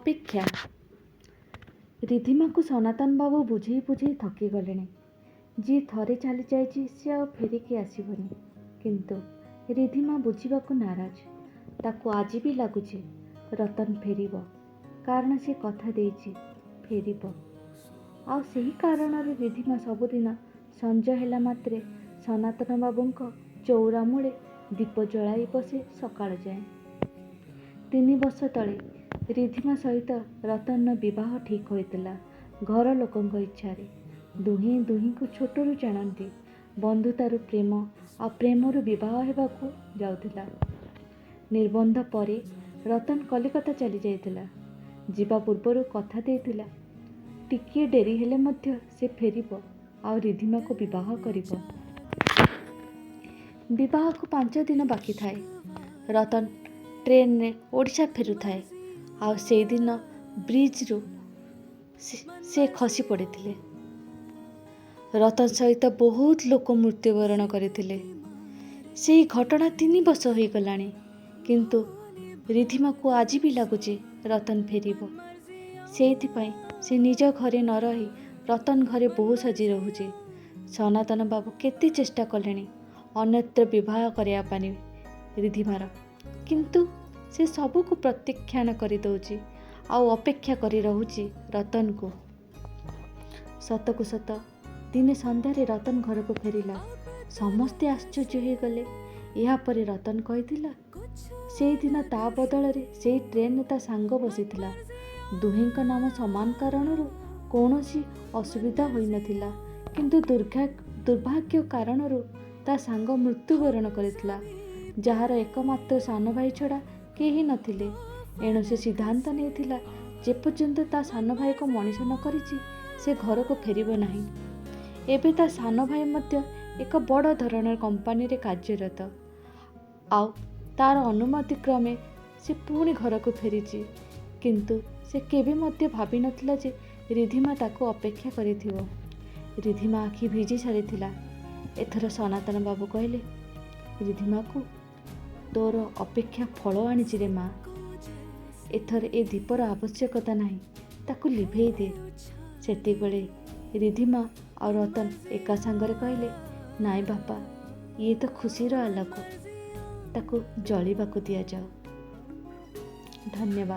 ଅପେକ୍ଷା। ରିଧିମାକୁ ସନାତନ ବାବୁ ବୁଝେଇ ବୁଝେଇ ଥକିଗଲେଣି। ଯିଏ ଥରେ ଚାଲିଯାଇଛି, ସେ ଆଉ ଫେରିକି ଆସିବନି। କିନ୍ତୁ ରିଧିମା ବୁଝିବାକୁ ନାରାଜ। ତାକୁ ଆଜି ବି ଲାଗୁଛି ରତନ ଫେରିବ, କାରଣ ସେ କଥା ଦେଇଛି ଫେରିବ। ଆଉ ସେହି କାରଣରୁ ରିଧିମା ସବୁଦିନ ସଞ୍ଜ ହେଲା ମାତ୍ରେ ସନାତନ ବାବୁଙ୍କ ଚଉରା ମୂଳେ ଦୀପ ଜଳାଇ ବସେ ସକାଳ ଯାଏଁ। 3 ବର୍ଷ ତଳେ ରିଧିମା ସହିତ ରତନର ବିବାହ ଠିକ୍ ହୋଇଥିଲା ଘର ଲୋକଙ୍କ ଇଚ୍ଛାରେ। ଦୁହେଁ ଦୁହିଁଙ୍କୁ ଛୋଟରୁ ଜାଣନ୍ତି। ବନ୍ଧୁତାରୁ ପ୍ରେମ ଆଉ ପ୍ରେମରୁ ବିବାହ ହେବାକୁ ଯାଉଥିଲା। ନିର୍ବନ୍ଧ ପରେ ରତନ କଲିକତା ଚାଲିଯାଇଥିଲା। ଯିବା ପୂର୍ବରୁ କଥା ଦେଇଥିଲା, ଟିକିଏ ଡେରି ହେଲେ ମଧ୍ୟ ସେ ଫେରିବ ଆଉ ରିଧିମାକୁ ବିବାହ କରିବ। ବିବାହକୁ 5 ଦିନ ବାକି ଥାଏ। ରତନ ଟ୍ରେନରେ ଓଡ଼ିଶା ଫେରୁଥାଏ ଆଉ ସେଇଦିନ ବ୍ରିଜ୍ରୁ ସେ ଖସି ପଡ଼ିଥିଲେ। ରତନ ସହିତ ବହୁତ ଲୋକ ମୃତ୍ୟୁବରଣ କରିଥିଲେ। ସେଇ ଘଟଣା 3 ବର୍ଷ ହୋଇଗଲାଣି, କିନ୍ତୁ ରିଧିମାକୁ ଆଜି ବି ଲାଗୁଛି ରତନ ଫେରିବ। ସେଇଥିପାଇଁ ସେ ନିଜ ଘରେ ନ ରହି ରତନ ଘରେ ବୋହୂ ସାଜି ରହୁଛି। ସନାତନ ବାବୁ କେତେ ଚେଷ୍ଟା କଲେଣି ଅନ୍ୟତ୍ର ବିବାହ କରିବା ପାଇଁ ରିଧିମାର, କିନ୍ତୁ ସେ ସବୁକୁ ପ୍ରତ୍ୟାଖ୍ୟାନ କରିଦେଉଛି ଆଉ ଅପେକ୍ଷା କରି ରହୁଛି ରତନକୁ। ସତକୁ ସତ ଦିନେ ସନ୍ଧ୍ୟାରେ ରତନ ଘରକୁ ଫେରିଲା। ସମସ୍ତେ ଆଶ୍ଚର୍ଯ୍ୟ ହୋଇଗଲେ। ଏହାପରେ ରତନ କହିଥିଲା, ସେଇଦିନ ତା ବଦଳରେ ସେଇ ଟ୍ରେନରେ ତା ସାଙ୍ଗ ବସିଥିଲା। ଦୁହେଁଙ୍କ ନାମ ସମାନ କାରଣରୁ କୌଣସି ଅସୁବିଧା ହୋଇନଥିଲା, କିନ୍ତୁ ଦୁର୍ଭାଗ୍ୟ କାରଣରୁ ତା ସାଙ୍ଗ ମୃତ୍ୟୁବରଣ କରିଥିଲା, ଯାହାର ଏକମାତ୍ର ସାନ ଭାଇ ଛଡ଼ା କେହି ନଥିଲେ। ଏଣୁ ସେ ସିଦ୍ଧାନ୍ତ ନେଇଥିଲା, ଯେପର୍ଯ୍ୟନ୍ତ ତା ସାନ ଭାଇକୁ ମଣିଷ ନ କରିଛି, ସେ ଘରକୁ ଫେରିବ ନାହିଁ। ଏବେ ତା ସାନ ଭାଇ ମଧ୍ୟ ଏକ ବଡ଼ ଧରଣର କମ୍ପାନୀରେ କାର୍ଯ୍ୟରତ ଆଉ ତାର ଅନୁମତି କ୍ରମେ ସେ ପୁଣି ଘରକୁ ଫେରିଛି। କିନ୍ତୁ ସେ କେବେ ମଧ୍ୟ ଭାବିନଥିଲା ଯେ ରିଧିମା ତାକୁ ଅପେକ୍ଷା କରିଥିବ। ରିଧିମା ଆଖି ଭିଜି ସାରିଥିଲା। ଏଥର ସନାତନ ବାବୁ କହିଲେ ରିଧିମାକୁ, "ତୋର ଅପେକ୍ଷା ଫଳ ଆଣିଛି ରେ ମା। ଏଥର ଏ ଦୀପର ଆବଶ୍ୟକତା ନାହିଁ, ତାକୁ ଲିଭେଇ ଦେ।" ସେତିକିବେଳେ ରିଧିମା ଆଉ ରତନ ଏକା ସାଙ୍ଗରେ କହିଲେ, "ନାଇଁ ବାପା, ଇଏ ତ ଖୁସିର ଆଲୋକ, ତାକୁ ଜଳିବାକୁ ଦିଆଯାଉ।" ଧନ୍ୟବାଦ।